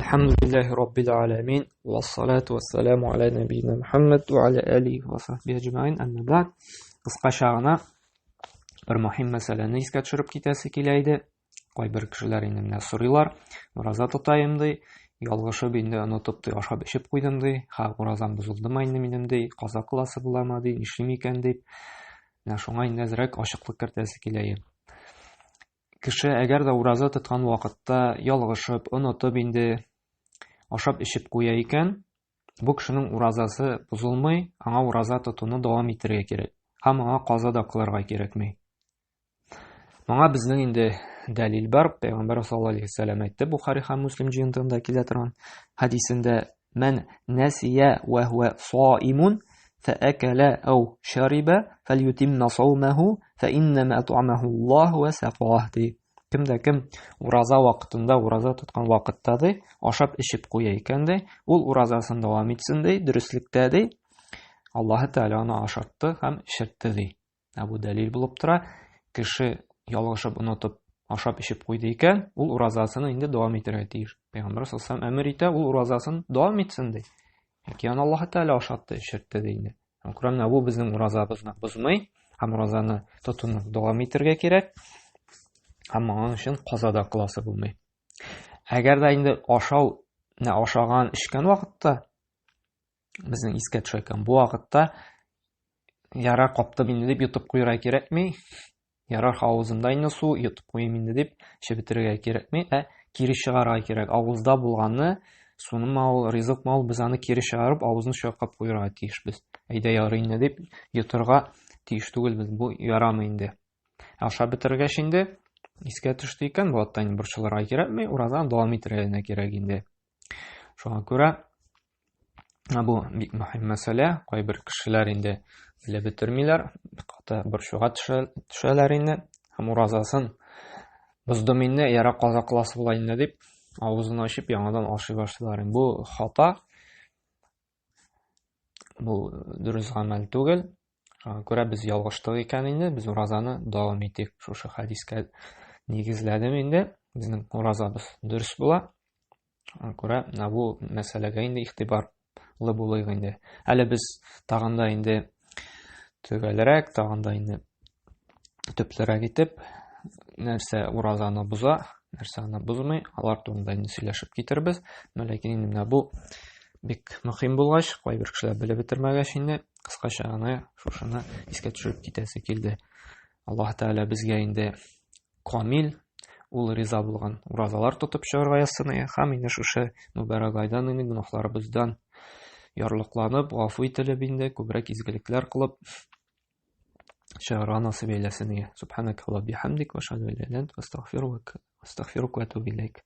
Әлхәмдүлилләһи раббил аламин, вассалату вассаламу аля нәбиина Мухаммад ва аля алихи ва сахбихи әҗмәгыйн. Әмма бәгъд. Кыскача гына бер мөһим мәсьәләне искә төшереп китәсе килә иде. Кайбер кешеләр инде менә сорыйлар, ураза тотаем ди, ялгышып инде онытып ди, ашап эчеп куйдым ди, ха, уразам бозылдымы инде минем ди, каза кыласы буламы ди, нишлим икән дип. Менә шуңа инде әзрәк ачыклык кертәсе килә иде. Кеше әгәр дә ураза тоткан вакытта ялгышып, онытып инде ашап эчеп куя икән, бу кешенең уразасы бозылмый, аңа ураза тотуны дәвам итәргә кирәк. Һәм аңа каза да кылырга кирәкми. Моңа безнең инде дәлил бар. Пәйгамбәр саллаллаһу алейһи вәсәлләм әйтте, Бухари һәм Муслим җыентыгында килә торган хәдисендә: "Мән нәсия ва хуа саимун فأكل أو شرب فليتم صومه فإنما أطعمه الله وسقاه ди. Кем дә кем ураза вакытында, ураза тоткан вакытта ди, ашап эчеп куя икән ди, ул уразасын дәвам итсен ди, дөреслектә ди, Аллаһы Тәгалә аны ашатты һәм эчертте ди. Ә бу дәлил булып тора. Кеше ялгышып онытып ашап эчеп куйды икән, ул уразасын инде дәвам итәргә тиеш. Пәйгамбәр саллаллаху әмер итә, ул уразасын дәвам итсен ди. Яки аны Аллаһ Тәгалә ашатты, эчертте ди инде. Коръән бу безнең уразабызны бозмый, һәм уразаны тотуны дәвам итәргә кирәк. Һәм моның өчен каза да кыласы булмый. Әгәр дә инде ашау, ашаган, эчкән вакытта безнең искә төшә икән. Бу вакытта ярар каптым инде дип йотып куярга кирәкми. Ярар авызымда инде су, йотып куйыйм инде дип эчеп бетерергә кирәкми, ә кире чыгарырга кирәк. Авызда булганны, сунымы ул, ризыкмы ул, без аны кире чыгарып, авызны чайкап куярга тиешбез. Әйдә ярый инде дип йотырга тиеш түгелбез. Бу ярамый инде. Ашап бетергәч инде искә төште икән, бу вакытта инде борчылырга кирәкми, уразаны дәвам итәргә генә кирәк инде. Шуңа күрә бу бик мөһим мәсьәлә. Кайбер кешеләр инде белеп бетермиләр, каты борчуга төшәләр инде һәм уразасын боздым инде, яра каза кыласы була инде дип, авызын ачып яңадан ашый башлыйлар. Бу хата. Бу дөрес гамәл түгел. Шуңа күрә без ялгыштык икән инде, без уразаны дәвам итик. Шушы хәдискә нигезләдем инде. Безнең уразабыз дөрес була. Шуңа күрә менә бу мәсьәләгә инде игътибарлы булыйк инде. Әле без тагын да инде төгәлрәк, тагын да инде төплерәк итеп нәрсә уразаны боза, нәрсә аны бозмый, алар турында инде сөйләшеп китербез. Но ләкин инде менә бу бик мөһим булгач, кайбер кешеләр белеп бетермәгәч инде, кыскача гына шушыны искә төшереп китәсе килде. Аллаһ Тәгалә безгә инде камил, ул риза булган уразалар тотып чыгарга язсын һәм инде шушы мөбарәк айдан инде гөнаһларыбыздан ярлыкланып, гафу ителеп инде күбрәк изгелекләр кылып чыгарга насыйп әйләсен. Субханакаллаһ бихамдик ва ашһаду ан ла иляха илля анта астагфирука ва атубу илейк.